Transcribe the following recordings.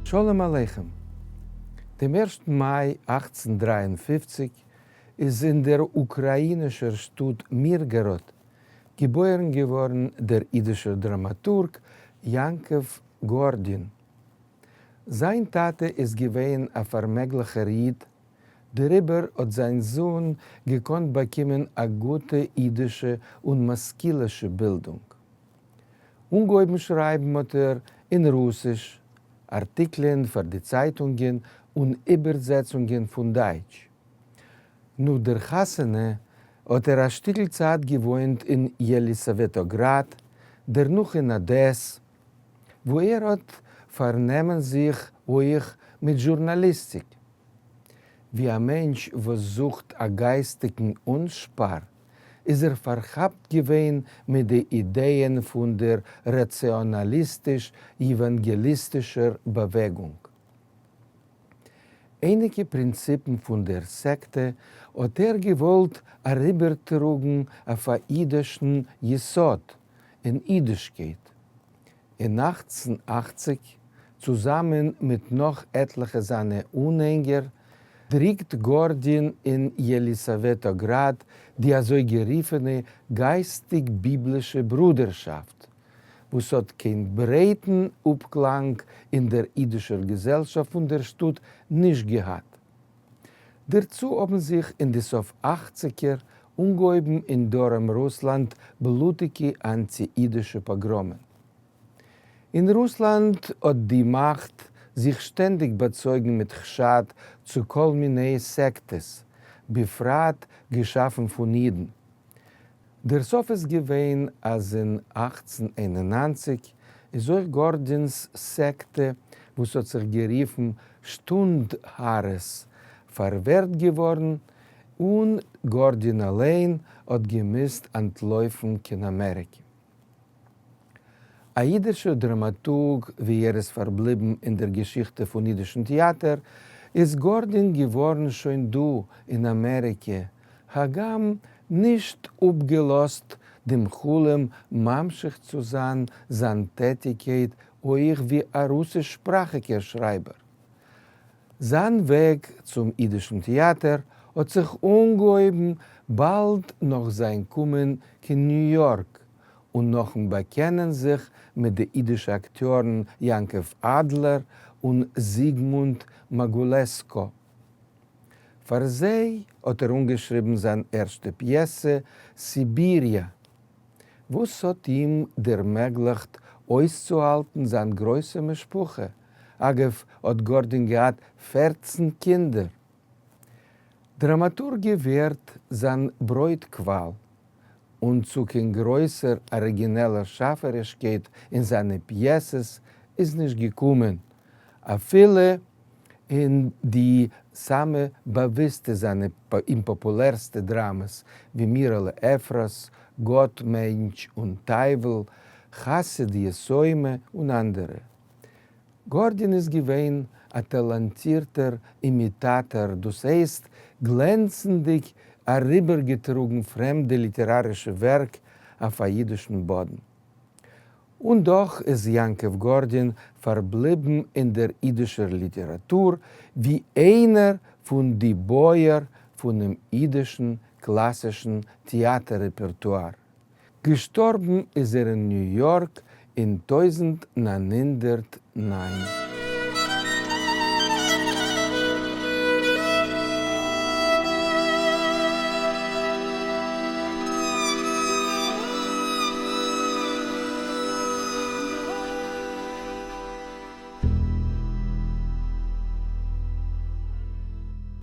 שלום עליכם. דעם ערשטן מאי 1853 איז אין דער אוקראינישער שטאט מירגאראד געבוירן געווארן דער אידישער דראמאטורג יעקב גארדין. זיין טאטע איז געווען א פארמעגליכער איד, דעריבער האט זיין זון געקאנט באקומען א גוטע אידישע און משכיל'ישע בילדונג. אנגעהויבן שרייבן האט ער אין רוסיש, ארטיקלען פאר די צייטונגען און איבערזעצונגען פון דייטש. נאך דער חתונה האט ער א שטיקל צייט געוואוינט אין יעליסאוועטאגראד, דערנאך אין אדעס, וואו ער האט פארנומען זיך אויך מיט זשורנאליסטיק. ווי א מענטש וואס זוכט א גייסטיגן אנשפאר, איז ער פארכאפט געווען מיט די אידעען פון דער ראציאנאליסטיש-יעוואנגעליסטישער באוועגונג. אייניקע פרינציפן פון דער סעקטע האט ער געוואלט אריבערטראגן אויף א אידישן יסוד אין אידישקייט. אין 1880, צוזאמען מיט נאך עטליכע זיינע אנהענגער, דריקט גארדין אין יעליסאוועטאגראד די אזוי גערופענע גייסטיג-ביבלישע ברודערשאפט, וואס האט קיין ברייטן אפקלאנג אין דער אידישער געזעלשאפט פון דער שטאט נישט געהאט. דערצו האבן זיך אין די סוף אכציגער אנגעהויבן אין דרום רוסלאנד בלוטיגע אנטי-אידישע פאגראמען. אין רוסלאנד האט די מאכט זיך שטענדיג באצויגן מיט חשד צו כל מיני סעקטעס, בפרט געשאפן פון אידן. דער סוף איז געווען אז אין 1891 איז אויך גארדינ'ס סעקטע וואס האט זיך גערופן שטונד-הארעס פארווערט געווארן און גארדין אליין האט געמוזט אנטלויפן קיין אמעריקע. א אידישער דראמאטורג ווי ער איז פארבליבן אין דער געשיכטע פון אידישן טעאטער איז גארדין געווארן שוין דא אין אמעריקע הגם נישט אפגעלאזט דעם חלום ממשיך צו זיין זיין טעטיקייט אויך ווי א רוסיש-שפראכיגער שרייבער. זיין וועג צום אידישן טעאטער האט זיך אנגעהויבן באלד נאך זיין קומען קיין ניו יארק און נאכן באקענען זיך מיט די אידישע אקטיארן יעקב אדלער און זיגמונד מאגולעסקא. פאר זיי האט ער אנגעשריבן זיין ערשטע פיעסע סיביריא, וואס האט אים דערמעגליכט אויסצוהאלטן זיין גרויסע משפחה, אגב האט גארדין געהאט 14 קינדער. דראמאטורגיע ווערט זיין ברויט-קוואל, און צו קיין גרויסער אריגינעלער שאפערישקייט אין זיינע פיעסעס איז נישט געקומען, אפילו אין די סאמע באוויסטע זיינע און פאפולערסטע דראמעס ווי מירעלע אפרת, גאט, מענטש און טייוול, חסיד יתומה און אנדערע. גארדין איז געווען א טאלאנטירטער אימיטאטאר, דאס הייסט גלענצנדיג אריבערגעטראגן פרעמדע ליטערארישע ווערק אויף א אידישן באדן. און דאך איז יעקב גארדין פארבליבן אין דער אידישער ליטעראטור ווי איינער פון די בויער פונעם אידישן קלאסישן טעאטער-רעפערטואר. געשטארבן איז ער אין ניו יארק אין 1909.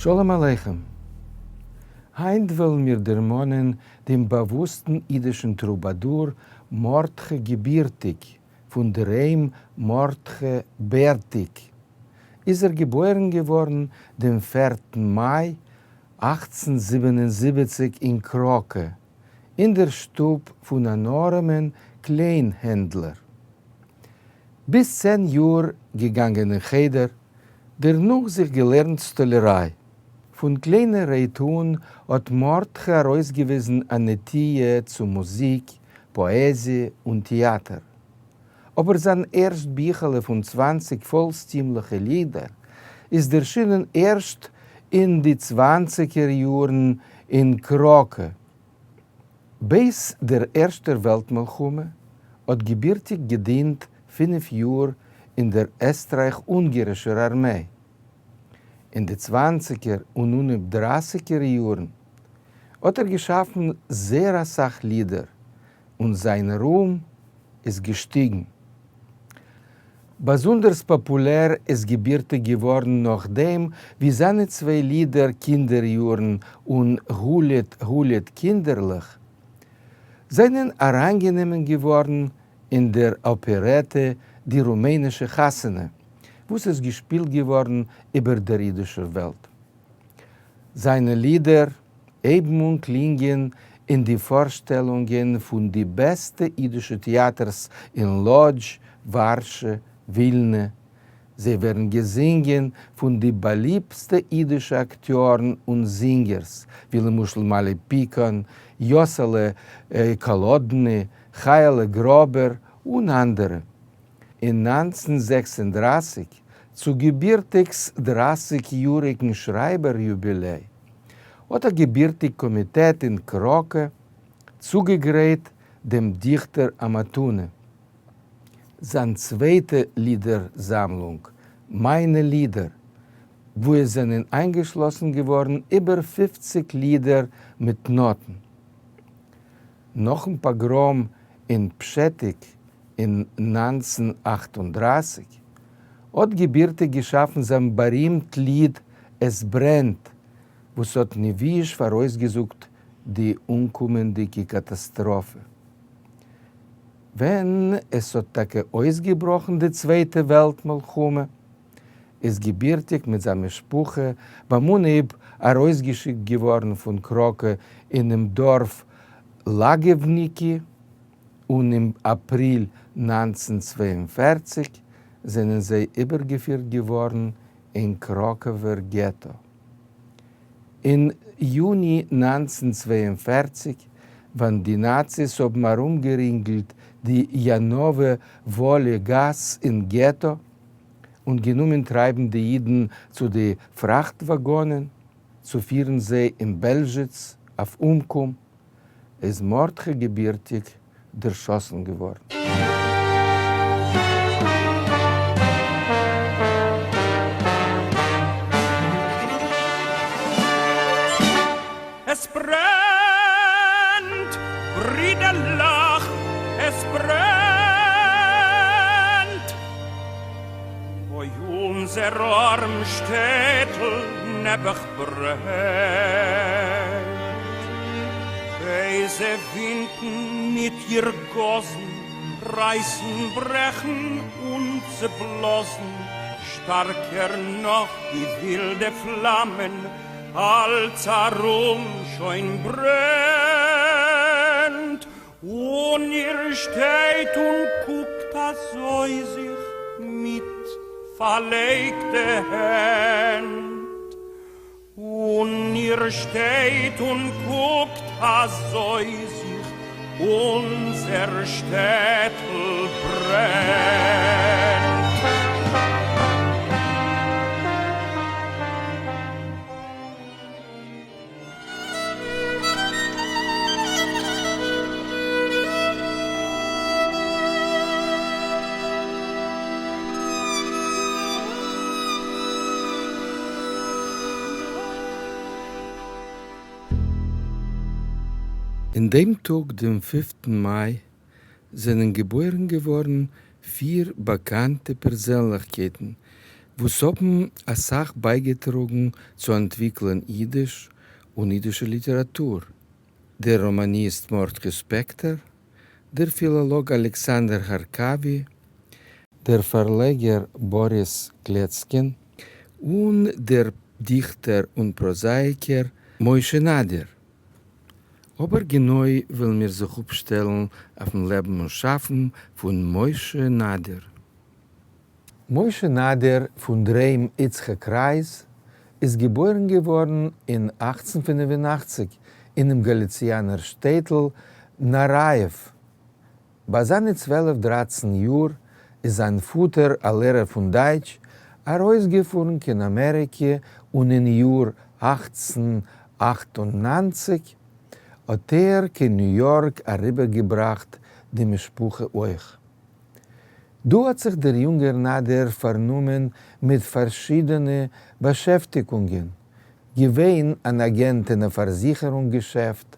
שלום עליכם! היינט וועלן מיר דערמאנען דעם באוואוסטן אידישן טרובאדור מרדכי געבירטיג, פון דערהיים מרדכי בערטיג, איז ער געבוירן געווארן דעם פערטן מאי 1877 אין קראקע, אין דער שטוב פון אן ארעמען קליינהענדלער. ביז 10 יאר געגאנגען אין חדר, דערנאך זיך געלערנט סטאלעריי. פון קליינערהייט אן האט מרדכי ארויסגעוויזן א נטיה צו מוזיק, פאעזיע און טעאטער. אבער זיין ערשט ביכעלע פון 20 פאלקסטימליכע לידער איז דערשינען ערשט אין די צוואנציגער יארן אין קראקע. בעת דער ערשטער וועלט מלחמה האט געבירטיג געדינט 5 יאר אין דער עסטרייך-אונגערישער ארמיי. אין די צוואנציגער און אנהויב דרייסיגער יארן האט ער געשאפן זעהר אסאך לידער און זיין רום איז געשטיגן. באזונדערס פאפולער איז געבירטיג געווארן נאכדעם ווי זיינע צוויי לידער קינדער-יארן און הוליעט הוליעט קינדערלעך זענען אריינגענומען געווארן אין דער אפערעטע די רומענישע חתונה וואס איז געשפילט געווארן איבער דער אידישער וועלט. זיינע לידער הייבן אן קלינגען אין די פארשטעלונגען פון די בעסטע אידישע טעאטערס אין לאדזש, ווארשע, ווילנע. זיי ווערן געזינגען פון די באליבסטע אידישע אקטיארן און זינגערס, ווי למשל מאלי פיקאן, יאסעלע קאלודני, חיה'לע גראבער און אנדערע. אין 1936, צו געבירטיג'ס 30 יאריגן שרייבער יוביליי, האט א געבירטיג קאמיטעט אין קראקע צוגעגרייט דעם דיכטער א מתנה, זיין צווייטע לידער זאמלונג, מיינע לידער, וואו עס זענען איינגעשלאסן געווארן איבער 50 לידער מיט נאטן. נאכן פאגראם אין פשעטיק אין 1938 האט געבירטיג געשאפן זיין בארימט ליד עס ברענט, וואס האט נביאיש פאראויסגעזאגט די אנקומענדיגע קאטאסטראפע. ווען עס האט טאקע אויסגעבראכן די צווייטע וועלט מלחמה, איז געבירטיג מיט זיין משפחה ביים אנהייב ארויסגעשיקט געווארן פון קראקע אינעם דארף לאגעווניקי, און אין אפריל 1942 זענען זיי איבערגעפירט געווארן אין קראקעווער געטא. אין יוני 1942, ווען די נאציס האבן ארומגערינגלט די יאנאווע וואלי גאס אין געטא און גענומען טרייבן די אידן צו די פראכט וואגאנען צו פירן זיי אין בעלזשיץ אויף אומקום, איז מרדכי געבירטיג דערשאסן געווארן. עס ברענט, ברידערלעך, עס ברענט! אוי, אונזער אָרעם שטעטל נעבעך ברענט! בייזע ווינטן מיט איר גאָזן רייסן, ברעכן און צעבלאָזן שטאַרקער נאָך די ווילדע פלאַמען אַלץ אַרום שוין ברענט. און איר שטייט און קוקט אַזוי זיך מיט פאַרלייגטע הענט. און איר שטייט און קוקט אַזוי זיך אונזער שטעטל ברענט. אין דעם טאג דעם פינפטן מאי זענען געבוירן געווארן פיר באקאנטע פערזענליכקייטן וואס האבן אסאך בייגעטראגן צו אנטוויקלען אידיש און אידישע ליטעראטור, דער ראמאניסט מרדכי ספעקטאר, דער פילאלאג אלעקסאנדער הארקאווי, דער פארלעגער באריס קלעצקין, און דער דיכטער און פראזאייקער משה נאדיר. אבער גענוי וועלן מיר זיך אפשטעלן אויפן לעבן און שאפן פון משה נאדיר. משה נאדיר פון דרום יצחק רייז איז געבוירן געווארן אין 1885 אינעם גאליציאנער שטעטל נאראיעוו. ביי זיינע 12-13 יאר איז זײַן פֿאָטער, אַ לערער פֿון דײַטש, אַרויסגעפֿאָרן קיין אַמעריקע און אין יאָר 1898 האָט ער קיין ניו-יאָרק אַריבערגעבראַכט די משפּחה אויך. דאָ האָט זיך דער יונגער נאַדער פֿאַרנומען מיט פֿאַרשידענע באַשעפֿטיקונגען, געווען אַן אַגענט אין אַ פֿאַרזיכערונג-געשעפֿט,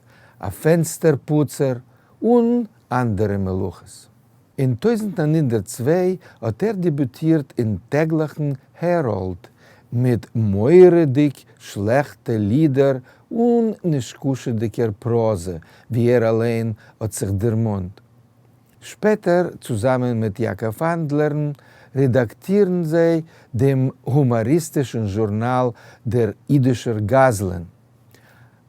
אַ פֿענצטער-פּוצער און אַנדערע מלאָכות. אין 1902 האט ער דעביוטירט אין טעגליכן העראלד מיט מורא'דיג שלעכטע לידער און נישקשה'דיגער פראזע, ווי ער אליין האט זיך דערמאנט. שפעטער, צוזאמען מיט יעקב אנדלערן, רעדאקטירן זיי דעם הומאריסטישן זשורנאל דער אידישער גזלן.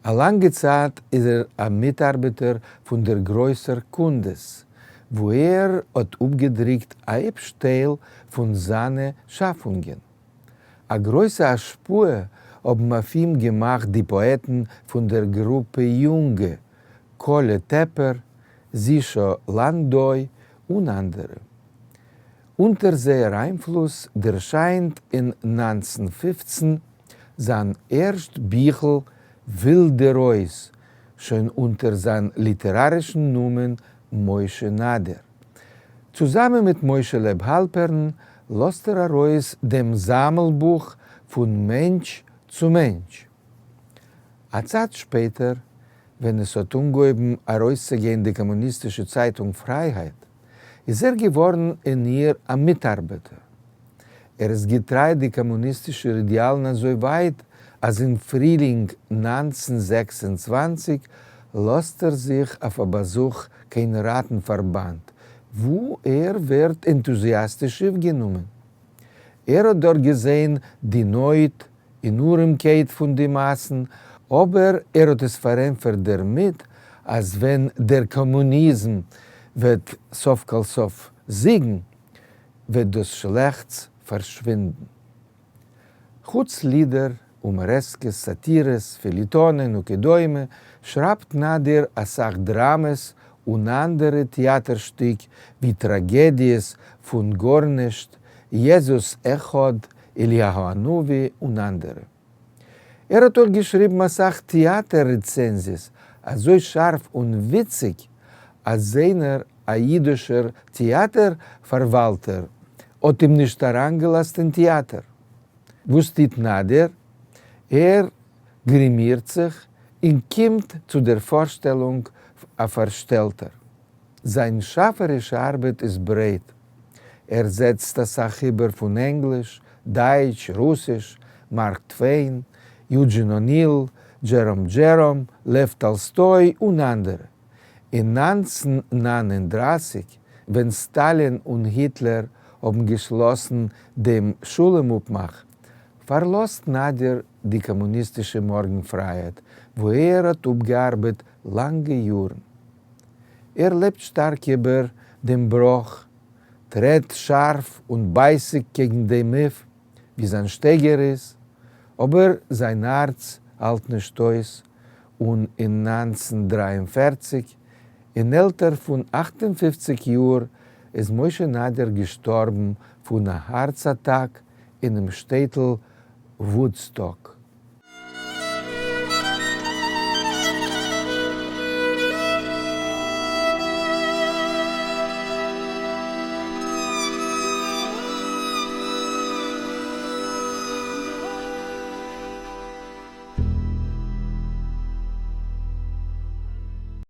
א לאנגע צייט איז ער א מיטארבעטער פון דער גרויסער קונדס, וואו ער האט אפגעדרוקט א היפש טייל פון זיינע שאפונגען. א גרויסע השפעה האבן אויף אים געמאכט די פאעטן פון דער גרופע יונגע, קאלע טעפער, זישא לאנדוי און אנדערע. אונטער זייער איינפלוס דערשיינט אין 1915 זיין ערשט ביכל ווילדע רויז, שוין אונטער זיין ליטערארישן נאמען משה נאדער. צוזאמען מיט משה לייב האלפערן לאזט ער ארויס דעם זאמלבוך פון מענטש צו מענטש. א צייט שפעטער, ווען עס האט אנגעהויבן ארויסצוגיין די קאמוניסטישע צייטונג פרייהייט, איז ער געווארן אין איר א מיטארבעטער. ער איז געטריי די קאמוניסטישע אידעאלן אזוי ווייט אז אין פרילינג 1926 לאזט ער זיך אויף א באזוך קיין ראטן-פארבאנד וואו ער ווערט ענטוזיאסטיש אויפגענומען. ער האט דארט געזען די נויט און ארעמקייט פון די מאסן, אבער ער האט עס פארענטפערט דערמיט אז ווען דער קאמוניזם וועט סוף כל סוף זיגן, וועט דאס שלעכטס פארשווינדן. חוץ לידער, הומארעסקעס, סאטירעס, פעליטאנען וכדומה, שרייבט נאדיר אסאך דראמעס און אנדערע טעאטער שטיק ווי טראגעדיעס פון גארנישט, יעזוס אחד, אליהו הנביא און אנדערע. ער האט אויך געשריבן אסאך טעאטער רעצענזיעס, אזוי שארף און וויציג אז איינער א אידישער טעאטער פארוואלטער האט אים נישט אריינגעלאזט אין טעאטער. וואס טוט נאדיר? ער גרימירט זיך און קומט צו דער פארשטעלונג א פארשטעלטער. זיין שאפערישע ארבעט איז ברייט. ער זעצט אסאך איבער פון ענגליש, דייטש, רוסיש, מארק טוועין, יוג'ין או'ניל, דזשעראם דזשעראם, לעוו טאלסטוי און אנדערע. אין 1939 ווען סטאלין און היטלער האבן געשלאסן דעם שלום אפמאך, פארלאזט נאדיר די קאמוניסטישע מארגן-פרייהייט וואו ער האט אפגעארבעט לאנגע יארן. ער לעבט שטארק איבער דעם בראך, טרעט שארף און בייסיג קעגן דעם מוף ווי זיין שטייגער איז, אבער זיין הארץ האלט נישט אויס און אין 1943, אין עלטער פון 58 יאר, איז משה נאדיר געשטארבן פון א הארץ אטאק אינעם שטעטל וואודסטאק.